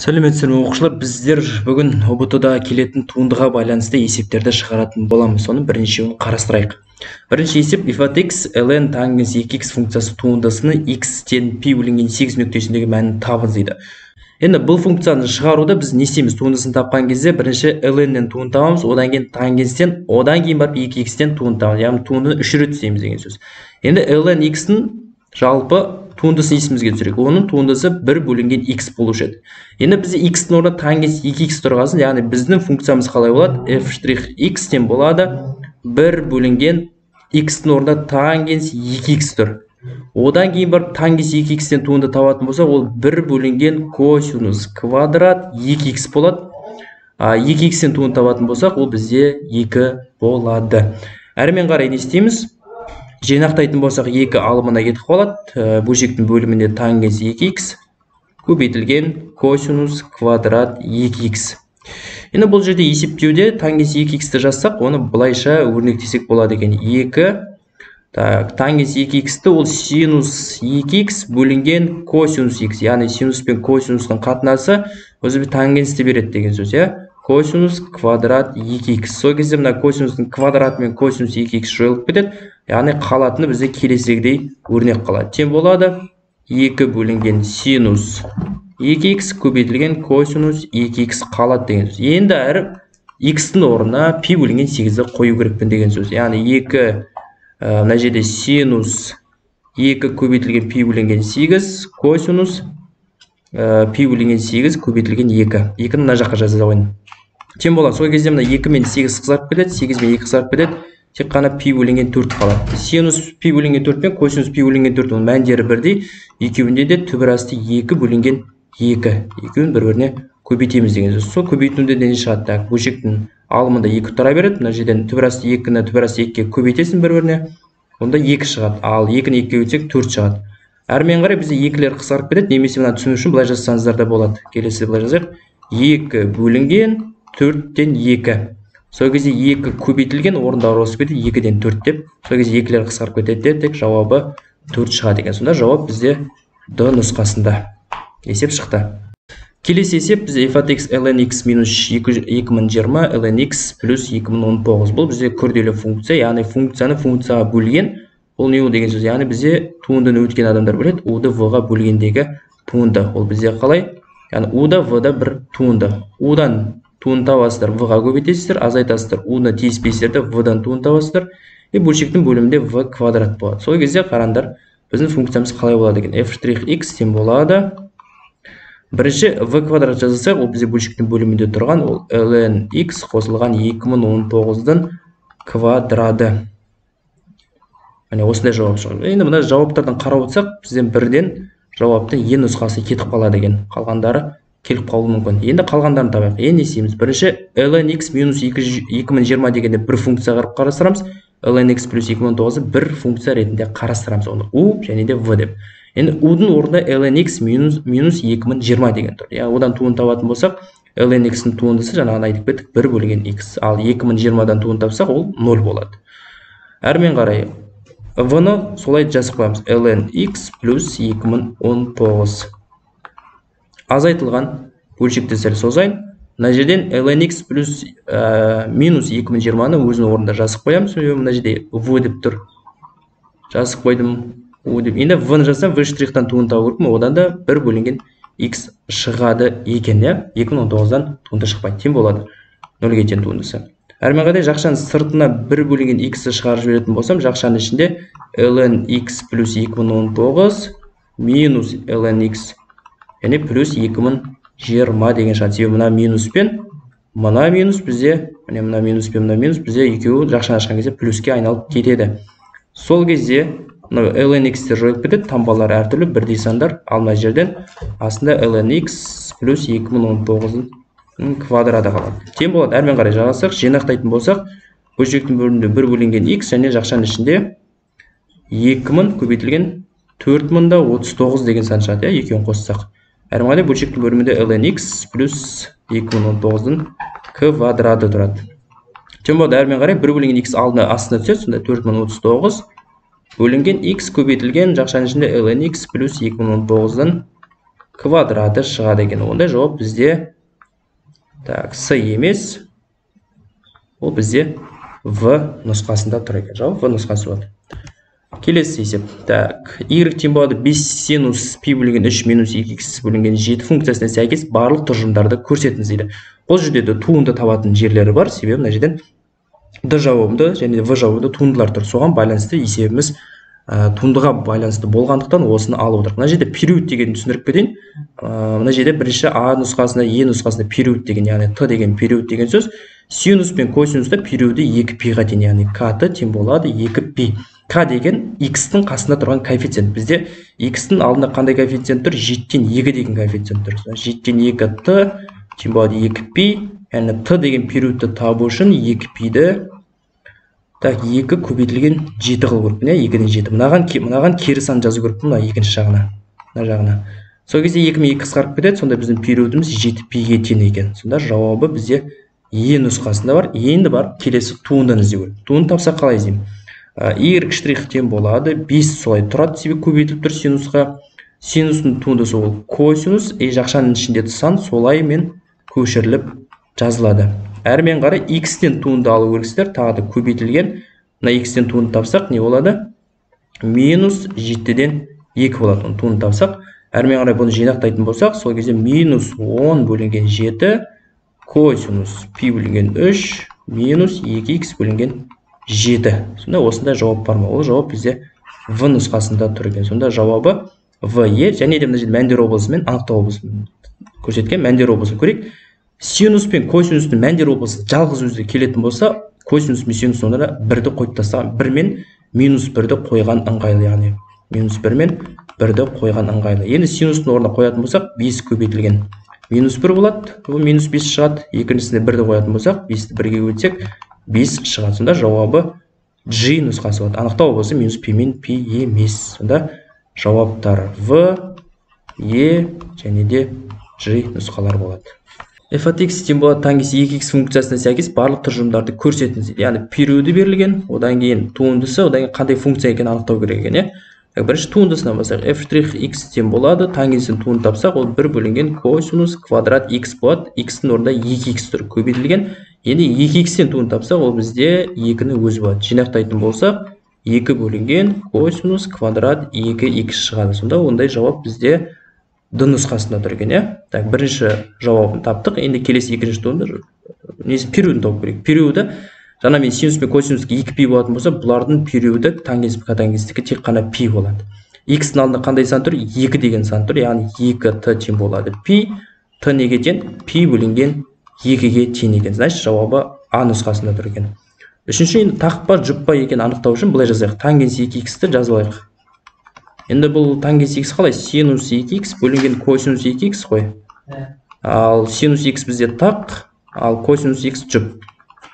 Сәлеметсіздер ме, оқушылар? Біздер бүгін ҰБТ-да келетін туындыға байланысты есептерді шығаратын боламыз. Соның бірнешеуін қарастырайық. Бірінші есеп: f от x ln тангенс 2x функциясы туындысының x тең пи бөлінген 8 нүктесіндегі мәнін табыңыз дейді. Енді бұл функцияны шығаруда біз не істейміз? Туындысын тапқан кезде бірінші ln-нен туынды табамыз, одан кейін тангенстен, одан кейін барып 2x-тен туынды табамыз. Яғни туындыны 3 рет істейміз деген сөз. Енді ln x-тің жалпы туындысын есімізге түсірейік. Оның туындысы 1 бөлінген x болушы еді. Енді бізде x-тің орнына тангенс 2x тұрғасын, яғни біздің функциямыз қалай болады? F штрих x тең болады 1 бөлінген x-тің орнына тангенс 2x тұр. Одан кейін барып тангенс 2x-тен туынды табатын болсақ, ол 1 бөлінген косинус квадрат 2x болады. 2x-тен туынды табатын болсақ, ол бізде 2 болады. Әрмен қарай не істейміз? Жинақтайтын болсақ, 2 алымына кетіп қалады. Бөлшектің бөлімінде тангенс 2x көбейтілген косинус квадрат 2x. Енді бұл жерде есептеуде тангенс 2x-ті жазсақ, оны былайша өрнектесек болады екен. 2, так, тангенс 2x-ті ол синус 2x бөлінген косинус x, яғни синус пен косинустың қатынасы өзі бір тангенсті береді деген сөз, иә? Косинус квадрат 2x. Сол кезде мына косинустың квадраты мен косинус 2x жойылып кетеді. Яғни қалатыны бізде келесідегідей өрнек қалады. Тең болады 2 бөлінген синус 2x көбейтілген косинус 2x қалады деген сөз. Енді әрі x-тің орнына пи бөлінген 8-ді қою керекпін деген сөз. Яғни 2, мына жерде синус 2 көбейтілген пи бөлінген 8 косинус пи бөлінген 8 көбейтілген 2. 2-ні мына жаққа жаза қояйын. Тең болады. Сол кезде мына 2 мен 8 қысқарып кетеді, 8 мен 2 қысқарып кетеді. Тек қана пи бөлінген 4 қалады. Синус пи бөлінген 4 пен косинус пи бөлінген 4 оның мәндері бірдей. Екеуінде де түбір асты 2 бөлінген 2. Екеуін бір-біріне көбейтеміз деген сөз. Сол көбейтуінде не шығады? Так, бөлшектің алымында 2 тұра береді. Мына жерден түбір асты 2-ні түбір асты 2-ге көбейтесің бір-біріне. Онда 2 шығады. Ал 2-ні 2-ге көбейтсек 4 шығады. Әрмен қарай бізде екілер қысқарып кетеді. Немесе мына түсіну үшін былай жазсаңыздар да болады. Келесі былай жазайық. 2 бөлінген 4-тен 2. Сол кезде 2 көбейтілген орындары ауысып кетеді, 2-ден 4 деп. Сол кезде екілер қысқарып кетеді де, тек жауабы 4 шығады екен. Сонда жауап бізде Д нұсқасында. Есеп шықты. Келесі есеп бізде f от x ln x минус 2020 ln x плюс 2019. Бұл бізде күрделі функция, яғни функцияны функцияға бөлген. Бұл не ол деген сөз? Яғни бізде туындыны өткен адамдар біледі, u-ды v-ға бөлгендегі туынды. Ол бізде қалай? Яғни u-да v-да бір туынды. U-дан туын табасыздар, v-ға көбейтесіздер, азайтасыздар, u-ны тиіспейсіздер де v-дан туын табасыздар. И бөлшектің бөлімінде v квадрат болады. Сол кезде қараңдар, біздің функциямыз қалай болады екен? F штрих x тең болады. Бірінші v квадрат жазсақ, ол бізде бөлшектің бөлімінде тұрған, ол ln x қосылған 2019-дың квадраты. Міне осындай жауап шығады. Енді мына жауаптардан қарап отырсақ, бізден бірден жауаптың ең нұсқасы кетіп қалады екен. Қалғандары келіп қалуы мүмкін. Енді қалғандарын табайық. Енді не істейміз? Бірінші ln x минус 2020 дегенде бір функция қылып қарастырамыз. Ln x плюс 2019-ды бір функция ретінде қарастырамыз. Оны u және де v деп. Енді u-дың орнына ln x минус 2020 деген тұр. Яғни одан туын табатын болсақ, ln x-дің туындысы жаңағыны айтып кеттік, 1 бөлінген x. Ал 2020-дан туын тапсақ, ол 0 болады. Әрмен қарай v-ны солай жазып қоямыз. Ln x плюс 2019. Азайтылған бөлшекті сәл созайын. Мына жерден ln x плюс минус 2020-ны өзінің орнында жазып қоямыз. Себебі мына жерде v деп тұр. Жазып қойдым u деп. Енді v-ны жазсам, v штрихтан туын табу керекпін. Одан да 1 бөлінген x шығады екен, иә? 2019-дан туынды шықпайды. Тең болады 0-ге тең туындысы. Әрмен қарай жақшаның сыртына 1 бөлінген x-ті шығарып жіберетін болсам, жақшаның ішінде ln x плюс 2019 минус ln x және плюс 2020 деген шығады. Себебі мына минус пен мына минус бізде, міне мына минус пен мына минус бізде екеуі жақшаны ашқан кезде плюске айналып кетеді. Сол кезде мынау ln x-тер жойылып кетеді, таңбалар әртүрлі, бірдей сандар. Ал мына жерден астында ln x плюс 2019-ның квадраты қалады. Тең болады. Әрмен қарай жалғасақ, жинақтайтын болсақ, бөлшектің бөлімінде 1 бөлінген x және жақшаның ішінде 2000 көбейтілген 4039 деген сан шығады, иә, екеуін қоссақ. Әрмен қарай бөлшектің бөлімінде ln x плюс 2019-дың квадраты тұрады. Тең болады. Әрмен қарай 1 бөлінген x алдына астына түседі, сонда 4039 бөлінген x көбейтілген жақшаның ішінде ln x плюс 2019-дың квадраты шығады екен. Ондай жауап бізде так, С емес, ол бізде В нұсқасында тұр екен. Жауап В нұсқасы болады. Келесі есеп. Так, y тең болады 5 синус пи бөлінген 3 минус 2x бөлінген 7 функциясына сәйкес барлық тұжырымдарды көрсетіңіз дейді. Бұл жерде де туынды табатын жерлері бар, себебі мына жерден Д жауабында және В жауабында туындылар тұр. Соған байланысты есебіміз туындыға байланысты болғандықтан осыны алып отырмық. Мына жерде период дегенді түсіндіріп кетейін. Мына жерде бірінші А нұсқасында, Е нұсқасында период деген, яғни Т деген период деген сөз. Синус пен косинуста периоды 2 пиға тең, яғни КТ тең болады 2 пи. К деген x-тің қасында тұрған коэффициент. Бізде x-тің алдында қандай коэффициент тұр? 7-тен 2 деген коэффициент тұр. 7-тен 2 Т тең болады 2 пи. Яғни Т деген периодты табу үшін 2 пиді так 2 көбейтілген 7 қылу керекпін, иә, 2-ден 7. Мынаған кері сан жазу керекпін, мына екінші жағына, мына жағына. Сол кезде 2 мен 2 қысқарып кетеді, сонда біздің периодымыз 7 пиге тең екен. Сонда жауабы бізде Е нұсқасында бар. Енді барып келесі туындыны іздеу керек. Туынды тапсақ қалай іздеймін? Y штрих тең болады 5 солай тұрады, себебі көбейтіліп тұр синусқа. Синустың туындысы ол косинус, и жақшаның ішінде сан солаймен көшіріліп жазылады. Әрмен қарай x-тен туынды алу керексіздер, тағы да көбейтілген. Мына x-тен туынды тапсақ не болады? Минус 7-ден 2 болады. Оны туынды тапсақ, әрмен қарай бұны жинақтайтын болсақ, сол кезде минус 10 бөлінген 7 косинус пи бөлінген 3 минус 2x бөлінген 7. Сонда осындай жауап бар ма? Ол жауап бізде В нұсқасында тұр екен. Сонда жауабы В, Е. Және де мына жерде мәндер облысы мен анықтау облысын көрсеткен. Мәндер облысын көрейік. Синус пен косинустың мәндер облысы жалғыз өзі келетін болса, косинус пен синустың орнына 1-ді қойып тастаған, 1 мен минус 1-ді қойған ыңғайлы, яғни минус 1 мен 1-ді қойған ыңғайлы. Енді синустың орнына қоятын болсақ, 5 көбейтілген минус 1 болады, бұл минус 5 шығады. Екіншісіне 1-ді қоятын болсақ, 5-ті 1-ге көбейтсек, 5 шығады. Сонда жауабы G нұсқасы болады. Анықтау облысы минус пи мен пи емес. Сонда жауаптар В, Е және де G нұсқалар болады. F от x тең болады тангенс 2x функциясына сәйкес барлық тұжырымдарды көрсетіңіз. Яғни периоды берілген, одан кейін туындысы, одан кейін қандай функция екенін анықтау керек екен, иә. Бірінші туындысынан бастайық. F штрих x тең болады, тангенстің туынды тапсақ, ол 1 бөлінген косинус квадрат x болады. X-тің орнында 2x тұр көбейтілген. Енді 2x-тен туынды тапсақ, ол бізде 2-нің өзі болады. Жинақтайтын болсақ, 2 бөлінген косинус квадрат 2x шығады. Сонда ондай жауап бізде Д нұсқасында тұр екен, иә. Так, бірінші жауабын таптық. Енді келесі екінші туынды несі, периодын тауып керек. Периоды жаңа мен синус пен косинуске 2 пи болатын болса, бұлардың периоды тангенс пен котангенстікі тек қана пи болады. X-тің алдында қандай сан тұр? 2 деген сан тұр, яғни 2 т тең болады пи. Т неге тең? Пи бөлінген 2-ге тең екен. Значит, жауабы А нұсқасында тұр екен. Үшінші, енді тақ па, жұп па екенін анықтау үшін былай жазайық. Тангенс 2x-ті жазып алайық. Енді бұл тангенс x қалай? Синус 2x бөлінген косинус 2x қой. Ал синус x бізде тақ, ал косинус x жұп.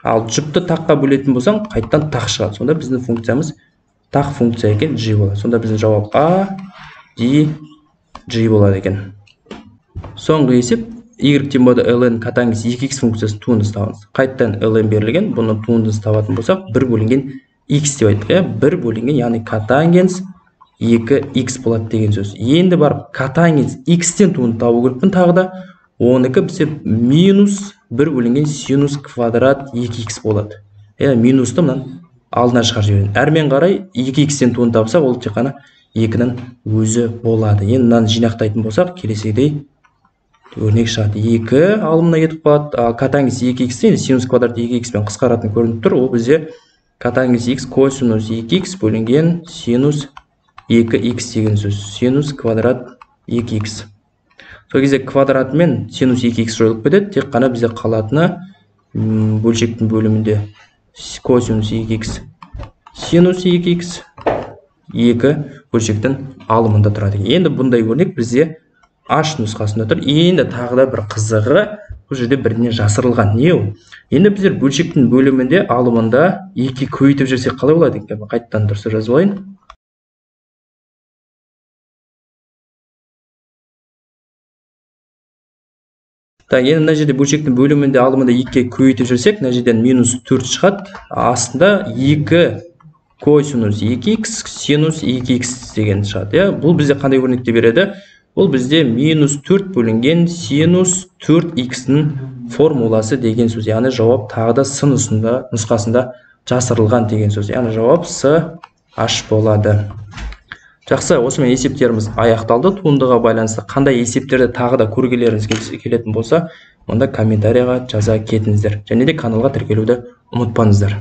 Ал жұпты таққа бөлетін болсаң, қайтадан тақ шығады. Сонда біздің функциямыз тақ функция екен, g болады. Сонда біздің жауап А, D, G болады екен. Соңғы есеп y тең болады ln котангенс 2x функциясының туындысын табамыз. Қайтадан ln берілген, бұны туындысын табатын болсақ, 1 бөлінген x деп айттық, иә? 1 бөлінген, яғни котангенс 2x болады деген сөз. Енді барып котангенс x-тен туынды табу керекпін тағы да. Оныкі бізде минус 1 бөлінген синус квадрат 2x болады. Яғни минусты мынан алдына шығарып жіберейін. Әрмен қарай 2x-тен туынды тапсақ, ол тек қана 2-нің өзі болады. Енді мынаны жинақтайтын болсақ, келесідей өрнек шығады. 2 алымына кетіп қалады. Ал котангенс 2x-тен енді синус квадрат 2x пен қысқаратын көрініп тұр. Ол бізде котангенс x косинус 2x бөлінген синус 2x деген сөз. Синус квадрат 2x. Сол кезде квадратымен синус 2x жойылып кетеді. Тек қана бізде қалатыны бөлшектің бөлімінде косинус 2x синус 2x 2 бөлшектің алымында тұрады. Енді бұндай өрнек бізде H нұсқасында тұр. Енді тағы да бір қызығы, бұл жерде бірдеңе жасырылған. Не ол? Енді біздер бөлшектің бөлімінде алымында 2 көбейтіп жіберсек қалай болады екен? Қайтадан дұрыс жазып алайын. Так, енді мына жерде бөлшектің бөлімінде алымында 2-ге көбейтіп жіберсек, мына жерден минус 4 шығады. Астында 2 косинус 2x синус 2x деген шығады, иә. Бұл бізде қандай өрнекті береді? Бұл бізде минус 4 бөлінген синус 4х-ның формуласы деген сөз. Яғни жауап тағы да с нұсқасында жасырылған деген сөз. Яғни жауап с h болады. Жақсы, осымен есептеріміз аяқталды. Туындыға байланысты қандай есептерді тағы да көргілеріңіз келетін болса, онда комментарияға жаза кетіңіздер. Және де каналға тіркелуді ұмытпаңыздар.